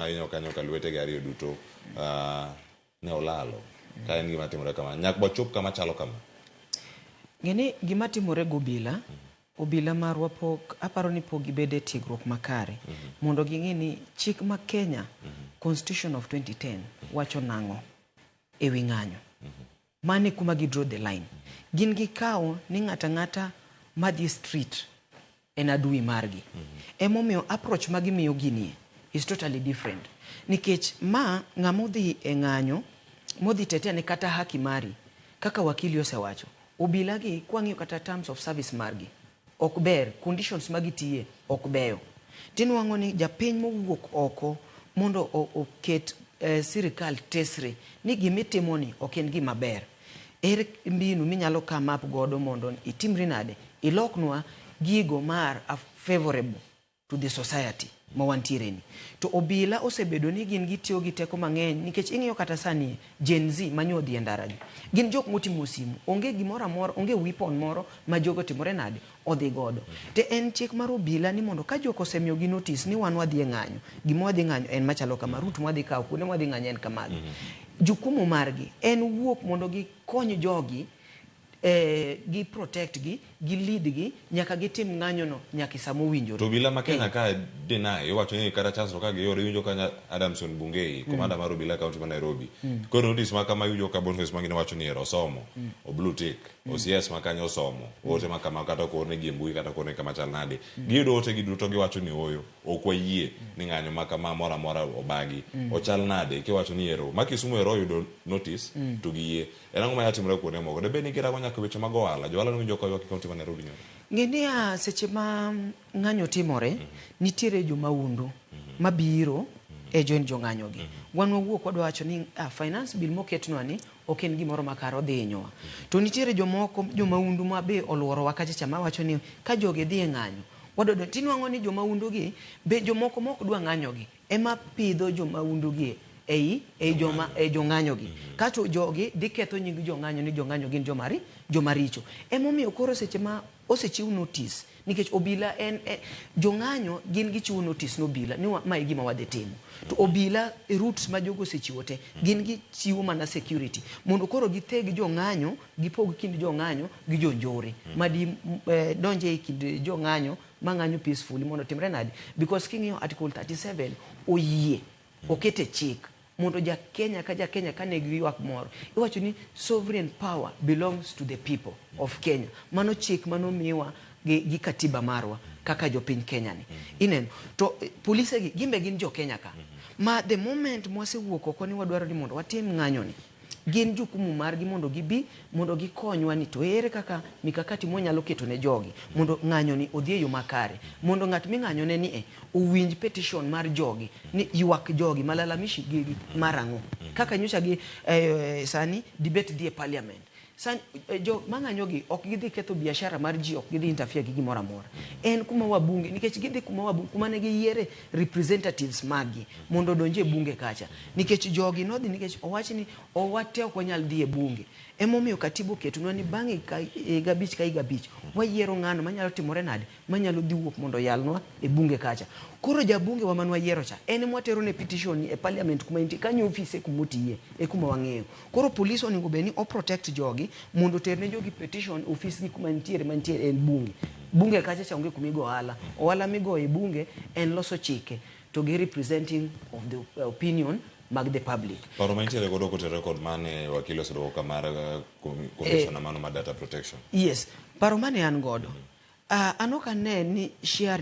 Ahinyo kanyo ka lwetegi ariyo duto ne olalo ka en gima timore kama nyaka wachop kama chalo kama. Ng'e ni gima timore gobila, obila marwa pok aparo ni pok gibedo e tiegruok makare mondo ging'e ni chik ma Kenya, Constitution of 2010, wacho nang'o e wi ng'anyo. Mano e kuma gi draw the line. Gin gikawo ni ng'ato ang'ata madhi e street en adui margi. Emomiyo approach ma gimiyo ginie is totally different. Nikech ma ng'ama odhi e ng'anyo modhi tetea ne kata haki mari, kaka wakili osewacho, obila gi kwang'iyo kata terms of service margi ok ber, conditions ma gitiye ok beyo. Tinwang'o ni japiny mowuok oko mondo oket sirikal tesre ni gimitimo ni ok en gima ber. Ere mbinu minyalo come up godo mondo itimri nade, iloknwa gigo mar favorable to the society ma wantiere ni. To obila osebedo ni gin gitiyo gi teko mang'eny, nikech ing'iyo kata sani Gen Z manyo odhi e ndara gi. Gin jok moting'o simu, onge gimoro amora, onge weapon moro ma jogo otimore nade, odhi godo. To en chik mar obila ni mondo ka jok osemiyo gi notice ni wan wadhi e ng'anyo, gima wadhi ng'anyo en machalo kama, route mwadhi kawo, kuonde mwadhi ng'anyo en kamagi. Jukumu margi en wuok mondo gikony jogi, gi protect gi, gi lead gi nyaka gitim ng'anyo no nyaka e sama owinjore. To obila ma Kenya ka deny, iwacho ni kata chance to ka giyudo, iwinjo ka Adamson Bungei, commander mar obila e kaunti ma Nairobi. Koro notice ma kama iwinjo ka Boniface Mwangi ne wacho ni ero osomo, o blue tick, OCS ma kanyo osomo, ote ma kama kata ok oornegi e mbui kata ok oornegi kama chal nade. Giyudo ote gi duto giwacho ni ooyo, ok wayie ni ng'anyo ma kama moro amora obagi. Ochal nade kiwacho ni ero ma Kisumu ero oyudo notice to giyie. En ang'o manyalo timore kuonde moko? Debed ni girango nyaka weche mag ohala. Jo ohala nowinjo ka ywak e kaunti ma Nairobi nyoro. Ng'e niya, seche ma ng'anyo timore, nitiere jo mahundu mabiro e join jong'anyo gi. Wan wawuok wadwa wacho ni finance bill moketnwa ni ok en gimoro makare, odhi hinyowa. To nitiere jomoko, jo mahundu ma be oluorowa kacha cha mawacho ni ka jogi dhi e ng'anyo, wadwa donjo. Tinwang'o ni jo mahundu gi be jomoko mok dwa ng'anyo gi ema pidho jo mahundu gi ei joma ei jong'anyo gi. Kato jogi dhi ketho nying jong'anyo ni jong'anyo gin joma richo. Emomiyo koro seche ma osechiw notice, nikech obila en jong'anyo gin gichiwo notice ne obila ni ma e gima wadhi timo. To obila e routes ma jogo osechiwo te, gin gichiwo mana security mondo koro githeg jong'anyo, gipog kind jong'anyo gi jonjore ma di donje e kind jong'anyo mang'anyo peacefully mondo otimre nade? Because king'iyo Article 37 oyie okete chik mondo ja Kenya ka ja Kenya ka nigi ywak moro, iwacho ni sovereign power belongs to the people of Kenya. Mano chik manomiwa gi katiba marwa kaka jopiny Kenya ni. Ineno to polise gi gimbe gin jo Kenya ka ma the moment mwasewuok oko ni wadwaro ni mondo watim ng'anyo ni, gin jukumu margi mondo gibi mondo gikonywa ni to ere kaka mikakati mwanyalo keto ne jogi mondo ng'anyo ni odhi e yo makare, mondo ng'at ming'anyo ne ni e owinj petition mar jogi ni ywak jogi malalamishi gigi mar ang'o. Kaka nyocha gi sani debate dhi e parliament sani, jo mang'anyo gi ok gidhi ketho biashara mar ji, ok gidhi interfere gi gimoro amora. En kuma wabunge, nikech gidhi kuma wabunge kuma ne giyiere representatives maggi mondo odonj e bunge kacha, nikech jogi nodhi nikech owach ni owate ok wanyal dhi e bunge. Emomiyo katiba oketonwa ni bang' higa 5 ka higa 5 wayiero ng'ano manyalo timore nade, manyalo dhi wuok mondo oyalnwa e bunge kacha. Koro jabunge wa mane wayiero cha en emwatero ne petition e parliament kuma entie kanyo, ofise kuma otiye e kuma wang'eyo. Koro police onego bed ni o protect jogi mondo oter ne jogi petition ofis gi kuma nitiere, mantiere en bunge. Bunge kacha cha onge kuma igo ohala. Ohala migoyo e bunge en loso chike to gi representing of the opinion mag the public. Paro ma intiere godo kotenore kod mane wakili oseduoko ka mar commissioner mano mar data protection. Yes, paro mane an godo, an ok ane ni share